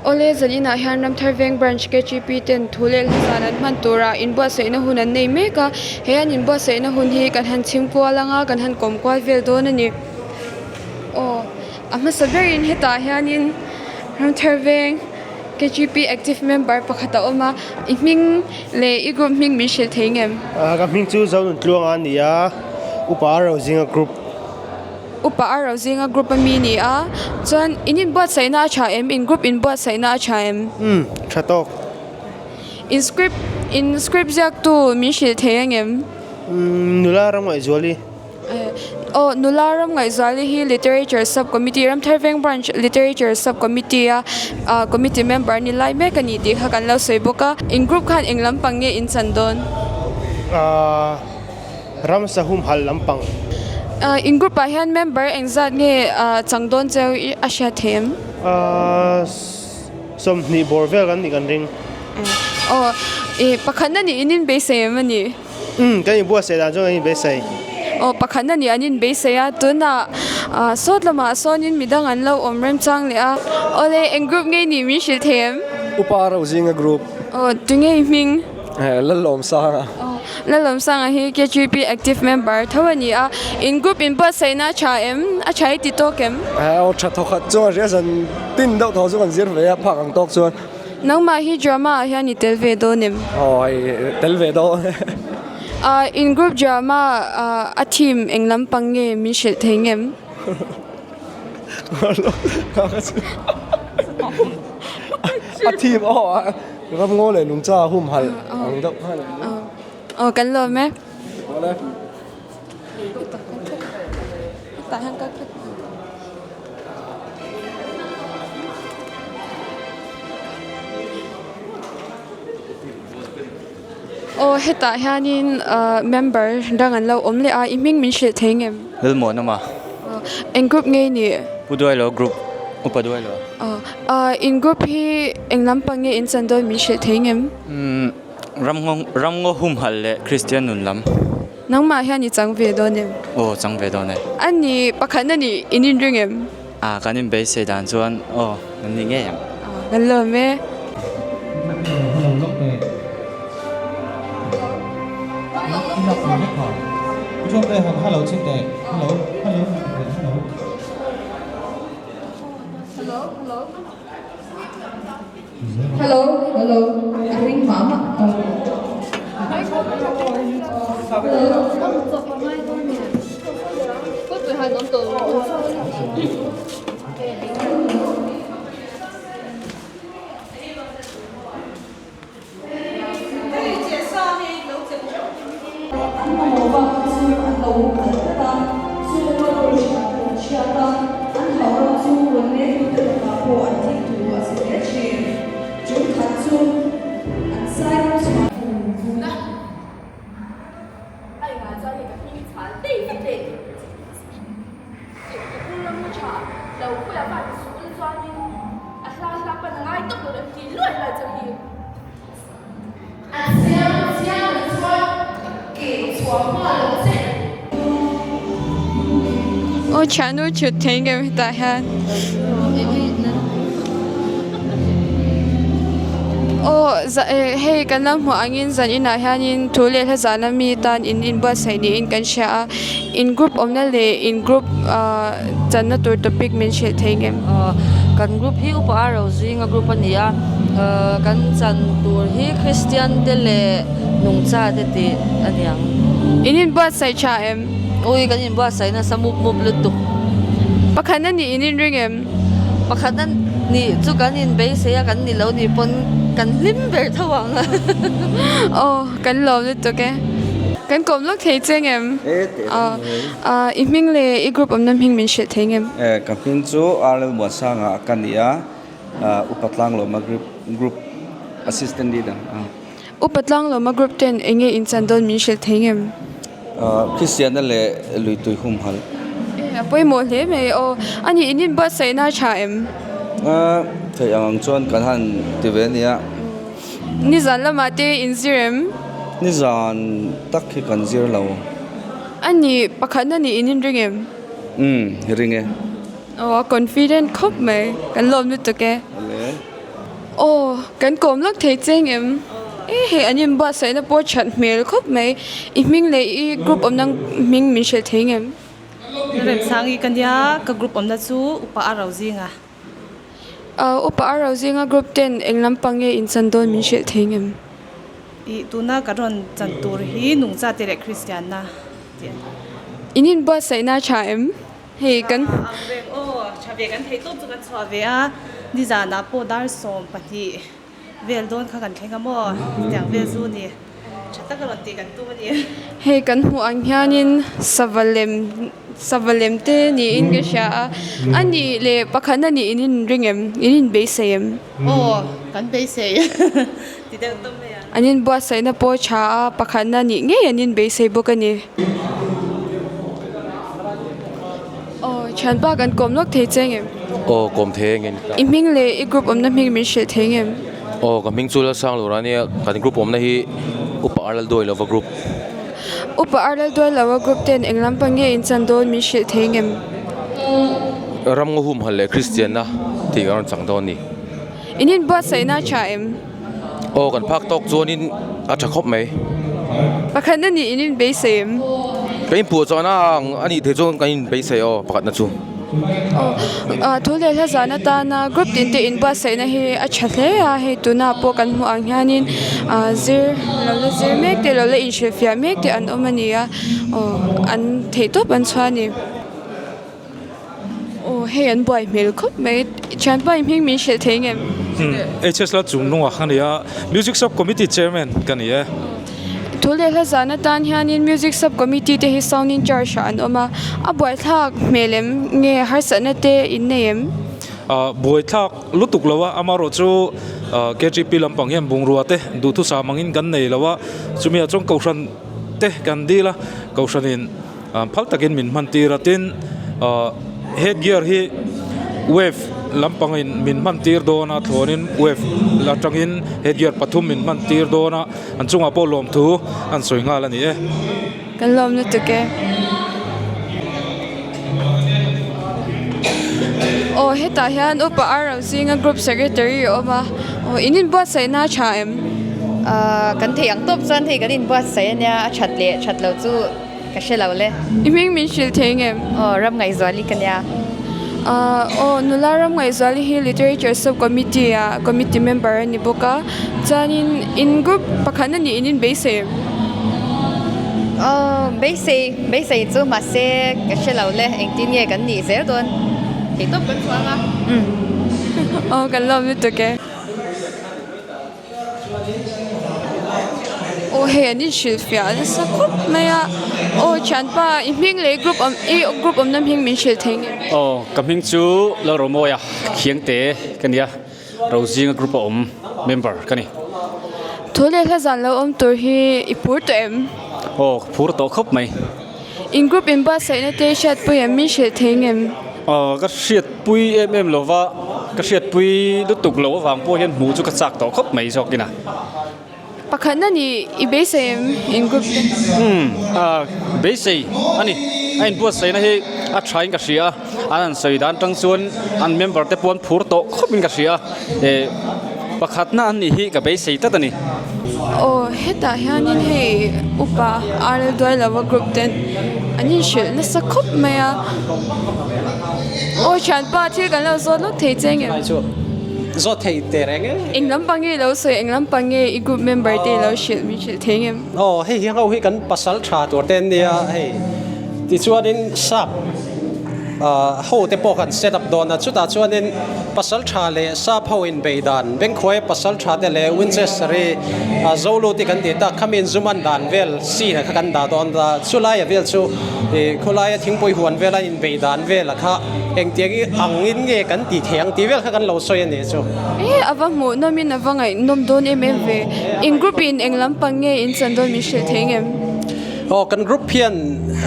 Awle, zaninah hian Ramthar Veng Branch KGP ten thu leh hla zan an hman turah inbuatsaihna hun an nei mek a, he an inbuatsaihna hun hi kan han chhim kual ang a, kan han kawm kual vel dawn a ni. Aw, a hmasa berin hetah hianin Ramthar Veng KGP active member pakhat a awm a, i hming leh i group hming min hrilh thei ngem? Ka hming chu Zonun Tluanga a ni a, Upa Rozinga group. Upa a ro zinga group a mi ni a, chuan in inbuatsaihna a tha em? In group inbuatsaihna a tha em? Umm, tha tawk. In script, in script ziaktu min hrilh thei angem? Umm, Nula Ramngaihzuali. Aw, Nula Ramngaihzuali hi Literature Sub Committee, Ramthar Veng Branch Literature Sub Committee a committee member ni lai mek a ni tih kha kan lo sawi bawk a. In group khan eng lampang nge in chan dawn? Ahh. Ramsa humhalh lampang. In group ah hian member engzat nge chang dawn cheu a hriat thei em? 20 bawr vel kan nih kan ring. Aw, i pakhatna nih in inbeisei em a ni? Umm, kan inbuatsaih dan chuan kan inbeisei. Aw, pakhatna nih an inbeisei a, tunah sawt lamah sawnin midang an lo awm remchang leh a. Awle, eng group nge nih min hrilh thei em? Upa Rozinga group. Aw, tunge i hming? Lalawmsanga. Lalawmsanga hi KGP active member tho a ni a, in group in buatsaihna a tha em? A tha i ti tawk em? Aw tha thawk khat chuan hria zan tin deuh thaw chu kan zir ve a, phak ang tawk chuan. Nangmah hi drama ah hian i tel ve dawn em? Aw hei tel ve dawn. In group drama a theme eng lampang nge min hrilh thei ngem? A theme aw. Ram ngaw leh nungcha humhalh ang deuh khan a ni. Aw kan lawm e. Awle. Aw hetah hianin member dang an lo awm leh a, i hming min hrilh thei ngem? Lalmuanawma. Eng group nge i nih? Pu Duailo group, Upa Duailo. Aw, in group hi eng lampang nge in chan dawn min hrilh thei ngem? Umm, Ramngaw Ramngaw humhalh leh Kristian nun lam. Nangmah hian i chang ve dawn em? Aw, chang ve dawn e. A ni, pakhatna nih in inring em? Ah, kan inbeisei dan chuan aw, kan ni ngei ang. Aw, kan lawm e. Hello hello a ring mah mah tawh. An mamawh bak kha chu an lo kal tlat a, chu motor chhiat pawh an chhiat a, an hauh ram chu rawn lengtute lakah pawh an thik thu a si hle thin. Ṭum khat chu an sai ram chhuah. A chiang chiang na chuan ke chhuah nghal lo che. Aw thiannu thut thei ngem hetah hian. Aw za eh hei kan lo hmuh angin zan inah hianin thu leh hla zahna mi tan in inbuatsaih niin kan hria a in group awmna leh in group ah channa tur topic min hrilh thei ngem. Kan group hi upa a ro zinga group a ni a kan chan tur hi Kristian te leh nungcha te tih a ni ang. In inbuatsaih tha em? Ui kan inbuatsaih nasa mup mup lutuk. Pakhatna nih in inring em? Pakhatna nih chu kan inbeisei a kan ni lo nih pawn kan hlim ber tho ang. Aw kan lawm lutuk e. Kan kawm lawk thei che ngem? Aw i hming leh i group awmna hming min hrilh thei ngem? Ka hming chu RL Muansanga ka ni a, Upa Tlanglawma group group assistant leader. Upa Tlanglawma group ten eng nge in chan dawn min hrilh thei ngem? Kristianna leh luitui humhalh. A pawimawh hle mai aw. A nih in inbuatsaihna a tha em? Theih ang ang chuan kan han ti ve a nia. Nizan lamah te in zir em? Nizan tak hi kan zir lo. A nih pakhatna nih in inring em? Umm, ring e. Aw, a confident khawp mai. Kan lawm lutuk e. Awle. Kan kawm lawk thei che ngem? E hei an inbuatsaihna pawh that hmel khawp mai. I hming leh i group awmna hming min hrilh thei ngem? Remsangi ka nia, ka group awmna chu Upa a ro zinga. Upa a ro zinga group ten eng lampang nge inchan dawn min hrilh thei ngem? I tuna ka rawn chan tur hi nungcha te leh Kristianna tih a ni. In inbuatsaihna a tha em? Hei kan. Ang reng aw, tha ve kan theih tawp chu kan chhuah ve a, nizanah pawh dar 12 vel dawn kha kan thleng a maw, tiang vel chu ni, tha taka rawn tih kan tum a ni. Hei kan hmuh ang hianin sava lem sava lem te niin ka hria a, a nih leh pakhatna nih in inring em, in inbeisei em? Aw, kan beisei ti deuh tawp mai a. An inbuatsaihna pawh tha a, pakhatna nih ngei an inbeisei bawk a ni. Aw, thianpa kan kawm lawk thei che ngem? Aw, kawm thei e nge ni ta. I hming leh i group awmna hming min hrilh thei ngem? Aw, ka hming chu Lalsang Lura a nia, kan group awmna hi Upa Arlal Duai Lova group. Upa Arlal Duai Lova group ten eng lampang nge in chan dawn min hrilh thei ngem? Ramngaw humhalh leh Kristianna tih kan rawn chang dawn a ni. In inbuatsaihna a tha em? Aw kan phak tawk chuanin a tha khawp mai. Pakhatna nih in inbeisei em? Kan inpuah chuan a ang a nih theih chuan kan inbeisei aw pakhatna chu. Aw thu leh hla zan atana group tin te inbuatsaihna hi a tha hle a, hei tunah pawh kan hmuh ang hianin zir lo la zir mek te lo la inhrilhfiah mek te an awm a ni a, aw an theihtawp an chhuah a ni. Aw hei an buai hmel khawp mai thianpa i hming min hrilh thei ngem? HS la chung nungah ka ni a, Music Sub Committee Chairman ka ni e. Thu leh hla zan atan hianin Music Sub Committee te hi Sound in Charge ah an awm a, a buaithlak hmel em nge harsatna te in nei em? Buaithlak lutuk lo a, amaherawh chu KGP lampang hian bungrua te duhthusam angin kan nei lo a, chumi ah chuan Kohhran te kan dil a, Kohhranin Phal takin min hman tir a, tin head gear hi wave lampangin min hman tir dawn a, thlawnin wave atangin head gear pathum min hman tir dawn a, an chungah pawh lawmthu an sawi nghal a ni e. Kan lawm lutuk e. Aw hetah hian upa ar ro zinga group secretary a awm a, aw in inbuatsaihna a tha em? Ahh kan thei ang tawp chuan hei kan inbuatsaih a nia, a that leh that lo chu. Ka hre lo le. I hming min hrilh thei ngem? Aw, Ramngaihzuali ka nia. Aw, nula Ramngaihzuali hi Literature Sub Committee ah committee member a ni bawk a. Chuanin in group pakhatna nih in inbeisei em? Aw, beisei, beisei chu mahse ka hre lo le. Engtin nge kan nih zel dawn? Theihtawp kan chhuang a. Umm. Aw, kan lawm lutuk e. Aw hei an inhrilhfiah nasa khawp mai a aw thianpa i hming leh group awm i group awmna hming min hrilh thei nge? Aw ka hming chu Lalromawia Khiangte ka nia Rozinga group a awm member ka ni. Thu leh hla zan lo awm tur hi i phur tawh em? Aw ka phur tawh khawp mai. In group inbuatsaihna te hriatpui em min hrilh thei ngem? Aw ka hriatpui em em lo va, ka hriatpui lutuk loh avang pawh hian hmuh chu ka chak tawh khawp mai zawk ina. Pakhatna ni i beisei em in group te? Umm beisei a ni, a inbuatsaihna hi a tha in ka hria a, an han sawi dan tang chuan an member te pawh an phur tawh khawp in ka hria a, eh pakhatna an nih hi ka beisei tlat a ni. Aw hetah hianin hei upa R L Duailova group ten an inhrilh nasa khawp mai a aw thianpa thil kan lo zawt lawk thei che ngem? Zawt thei teh reng e. Eng lampang nge i lo sawi eng lampang nge i group member te i lo hrilh min hrilh thei ngem? Aw hei hi ho hi kan pasal tha tur te an nia hei tichuanin sap ho te pawh kan set up dawn a chutah chuanin pasal tha leh sap ho inbei dan Bengkhuaia pasal tha te leh Winchester hi Zolu te kan tih tak khami inzuman dan vel scene ah kha kan dah dawn a chulai a vel chu ih khawlaia thingpui huan vela inbei dan vel ah kha engtiang angin nge kan tih theih ang tih vel kha kan lo sawi a nih chu. E a va hmuh nawmin a va ngaihnawm dawn em em ve in group in eng lampang nge in chan dawn min hrilh thei ngem? Aw kan group hian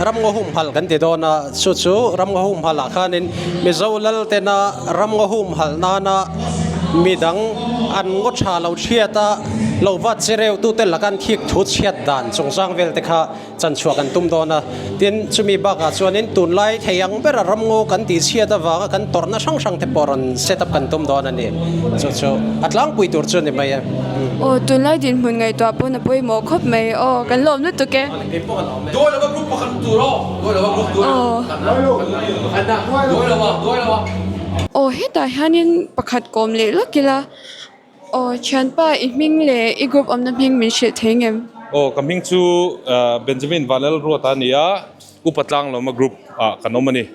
ramngaw humhalh kan ti dawn a, chu chu ramngaw humhalh ah khanin Mizo lal tena ramngaw humhalh nana Midang an ngaw tha lo chhiat a, lo va che reuh tute laka an thik thu chhiat dan chungchang vel te kha chan chhuah kan tum dawn a. Tin, chumi bakah chuanin tunlai thei ang bera ramngaw kan tih chhiat avanga kan tawrhna hrang hrang te pawh rawn set up kan tum dawn a ni. Chu chu a tlangpui tur chu a ni mai e. Aw, tunlai dinhmun ngaihtuah pawn a pawimawh khawp mai. Aw, kan lawm lutuk e. Aw hetah hianin pakhat kawm leh lawk ila aw thianpa i hming leh i group awmna hming min hrilh thei ngem? Aw ka hming chu Benjamin Vanlalruata a ni a, Upa Tlanglawma group ah kan awm a ni.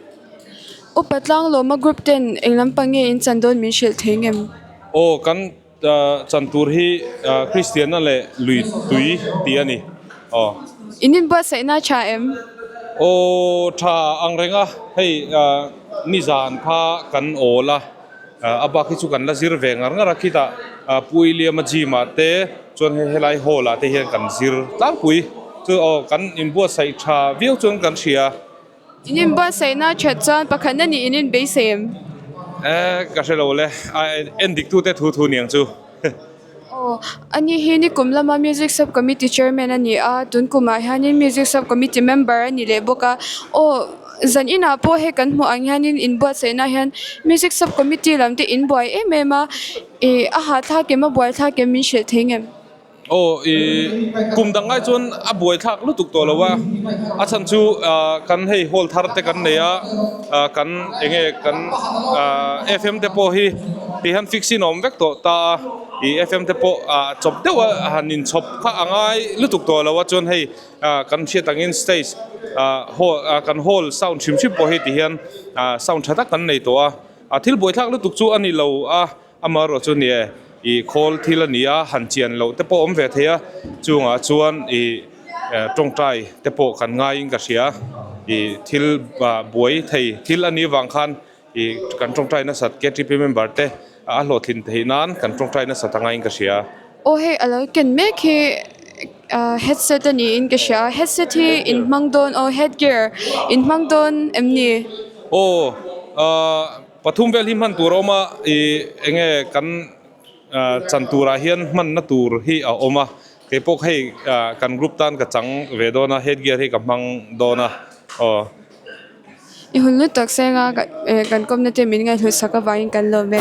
Upa Tlanglawma group ten eng lampang nge in chan dawn min hrilh thei ngem? Aw kan Chan tur hi Kristianna leh lui tui tih a ni. Aw. In inbuatsaihna a tha em? Aw, tha ang reng a. Hei nizan kha kan awl a, a bak hi chu kan la zir ve ngar ngar a. Khitah Pu William-a gym ah te chuan hei helai hall ah te hian kan zir tlangpui. Chu aw kan inbuatsaih tha viau chuan kan hria. In inbuatsaihna that chuan pakhatna nih in inbeisei em? Eh, ka hre lo le. A en dik tute thu thu niang chu. Aw, ani hi nikum lama Music Sub Committee Chairman a ni a, tun kumah hianin Music Sub Committee Member a ni leh bawk a. Aw, zan inah pawh hei kan hmuh ang hianin inbuatsaihna hian Music Sub Committee lam te in buai em em a, ih a hahthlak em a buaithlak em min hrilh thei ngem? Aw i kum dang ngai chuan a buai thlak lutuk tawh lo a, a chhan chu kan hei hall thar te kan nei a, kan eng nge kan fm te pawh hi ti hian fix in a awm vek tawh ta a, i fm te pawh chawp deuh a han inchhawp kha a ngai lutuk tawh lo a, chuan hei kan hriat angin stage hall kan hall sound hrim hrim pawh hi ti hian sound tha tak kan nei tawh a, a thil buai thlak lutuk chu a ni lo a. Amaherawh chu ni e, i khawl thil a ni a, han chian loh te pawh awm ve thei a, chungah chuan i tawngtai te pawh kan ngaiin ka hria, i thil buai thei thil a nih vang khan i kan tawngtai nasat KTP member te a hlawhtlin theih nan kan tawngtai nasat a ngaiin ka hria. Aw hei a lo ken mek hi headset a niin ka hria a, headset hi in hmang dawn aw headgear in hmang dawn em ni? Aw. Pathum vel hi hman tur a awm a, ih enge kan chan turah hian hmanna tur hi a awm a, kei pawh hei kan group tan ka chang ve dawn a, head gear hi ka hmang dawn a aw. I hun lut tak seng a, kan kawmna te min ngaihhlut sak avangin kan lawm e.